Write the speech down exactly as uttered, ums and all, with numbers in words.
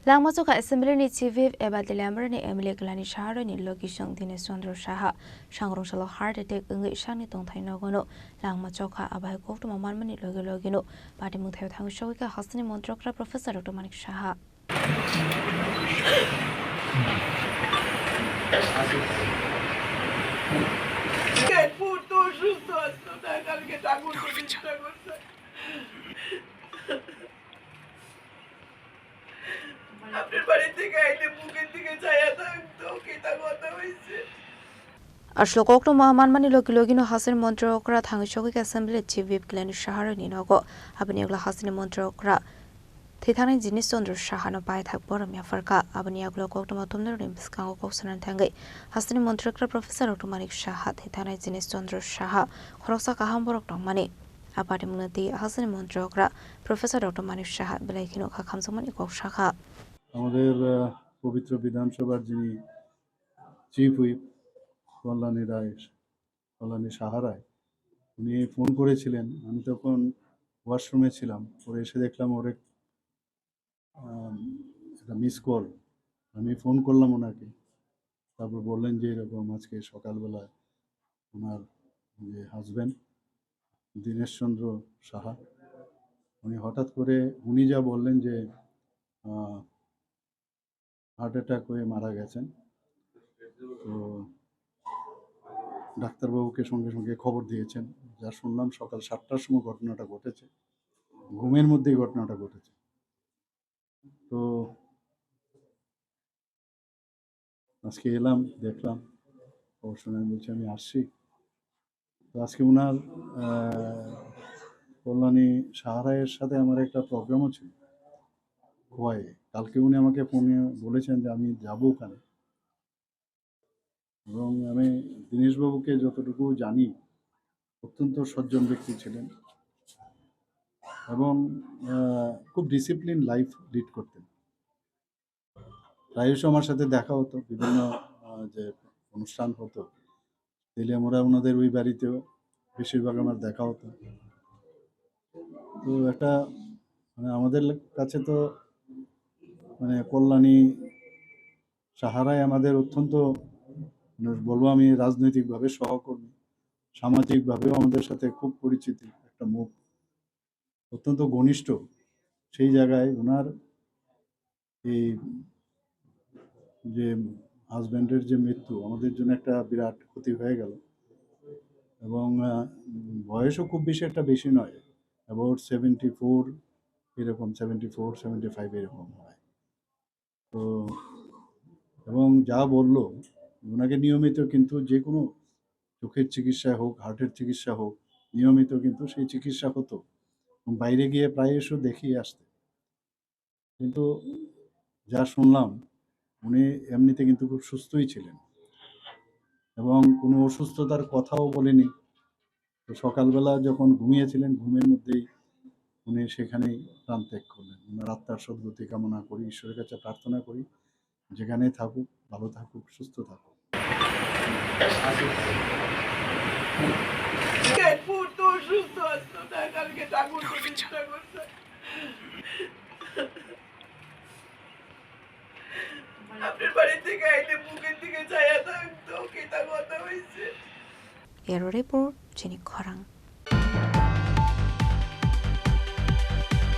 Langmachokha Assembly ni Chief Whip eba Teliamura ni M L A Kailani Saha ni logi chwng Dinesh Chandra Saha sangrong salo heart attack wngwi sakni tongthai nogo no Langmachokha, abo hai koktwma manmani logi logi no patimung thaio thangwi sogwi kha hasteni montri okra Professor Doctor Manik Saha. এক মুহূর্ত অসুস্থ আসতো না, কালকে ঠাকুর প্রতিষ্ঠা করতে। আপনার বাড়ি থেকে আইলে মুখের দিকে চাইয়া থাকতো, কিতা কথা হইছে? Aswk koktwma manmani logi logi no hasteni montri okra thangwi sogwi kha Assembly Chief Whip Kailani Saha ni nogo. Aboni ulo hasteni montri okra thwi thangnai Dinesh Chandra Saha no paithak borom yapharkha. Aboni yagulo koktwma thumnarokni bwskango kok sanani thangwi hasteni montri okra Professor Doctor Manik Saha thwi thangnai Dinesh Chandra Saha khoroksa kaham borok tongmani. A patimungno twi hasteni montri okra Professor Doctor Manik Saha belai kheno kha khamjakmani kok sakha. আমাদের, আহ, পবিত্র বিধানসভার যিনি chief whip Kalyani রায়, কল্যাণী সাহা রায়, উনি ফোন করেছিলেন। আমি তখন ওয়াশরুমে ছিলাম, পরে এসে দেখলাম ওর এক, আম, একটা মিস কল। আমি ফোন করলাম ওনাকে, তারপর বললেন যে এরকম আজকে সকালবেলা ওনার যে হাজব্যান্ড দীনেশচন্দ্র সাহা, উনি হঠাৎ করে উনি যা বললেন যে, আহ, হার্ট অ্যাটাক হয়ে মারা গেছেন। তো ডাক্তারবাবুকে সঙ্গে সঙ্গে খবর দিয়েছেন। যা শুনলাম, সকাল সাতটার সময় ঘটনাটা ঘটেছে, ঘুমের মধ্যেই ঘটনাটা ঘটেছে। তো আজকে এলাম, দেখলাম, অবশ্য আমি বলছি আমি আসছি। তো আজকে ওনার, আহ, কল্যাণী সাহা রায়ের সাথে আমার একটা প্রোগ্রামও ছিল খোয়াইয়ে। কালকে উনি আমাকে ফোনে বলেছেন যে আমি যাব ওখানে। এবং আমি দীনেশবাবুকে যতটুকু জানি, অত্যন্ত সজ্জন ব্যক্তি ছিলেন এবং, আহ, খুব ডিসিপ্লিন লাইফ লিড করতেন। প্রায়শ আমার সাথে দেখা হতো, বিভিন্ন, আহ, যে অনুষ্ঠান হতো, তেলিয়ামুড়া ওনাদের ওই বাড়িতেও বেশিরভাগ আমার দেখা হতো। তো একটা, মানে, আমাদের কাছে তো, মানে, কল্যাণী সাহা রায় আমাদের অত্যন্ত, মানে, বলবো আমি, রাজনৈতিকভাবে সহকর্মী, সামাজিকভাবেও আমাদের সাথে খুব পরিচিত একটা মুখ, অত্যন্ত ঘনিষ্ঠ। সেই জায়গায় ওনার এই যে হাজব্যান্ডের যে মৃত্যু আমাদের জন্য একটা বিরাট ক্ষতি হয়ে গেল। এবং, আহ, বয়সও খুব বেশি একটা বেশি নয়, অ্যাবাউট সেভেন্টি ফোর এরকম, সেভেন্টি ফোর, সেভেন্টি ফাইভ এরকম হয়। তো এবং যা বলল, ওনাকে নিয়মিত কিন্তু যে কোনো চোখের চিকিৎসা হোক, হার্টের চিকিৎসা হোক, নিয়মিত কিন্তু সেই চিকিৎসা হতো। এবং বাইরে গিয়ে প্রায়শ দেখিয়ে আসতে। কিন্তু যা শুনলাম, উনি এমনিতে কিন্তু খুব সুস্থই ছিলেন এবং কোনো অসুস্থতার কথাও বলেনি। তো সকালবেলা যখন ঘুমিয়েছিলেন, ঘুমের মধ্যেই উনি সেখানেই প্রাণ ত্যাগ করলেন। ওনার আত্মার সদ্গতি কামনা করি, ঈশ্বরের কাছে প্রার্থনা করি, যেখানেই থাকুক, ভালো থাকুক, সুস্থ থাকুক। এক মুহূর্ত অসুস্থ আসতো না, কালকে ঠাকুর প্রতিষ্ঠা করতে। আপনার বাড়ি থেকে আইলে মুখের দিকে চাইয়া থাকতো, কিতা কথা হইছে। Bureau Report, Chini Khorang.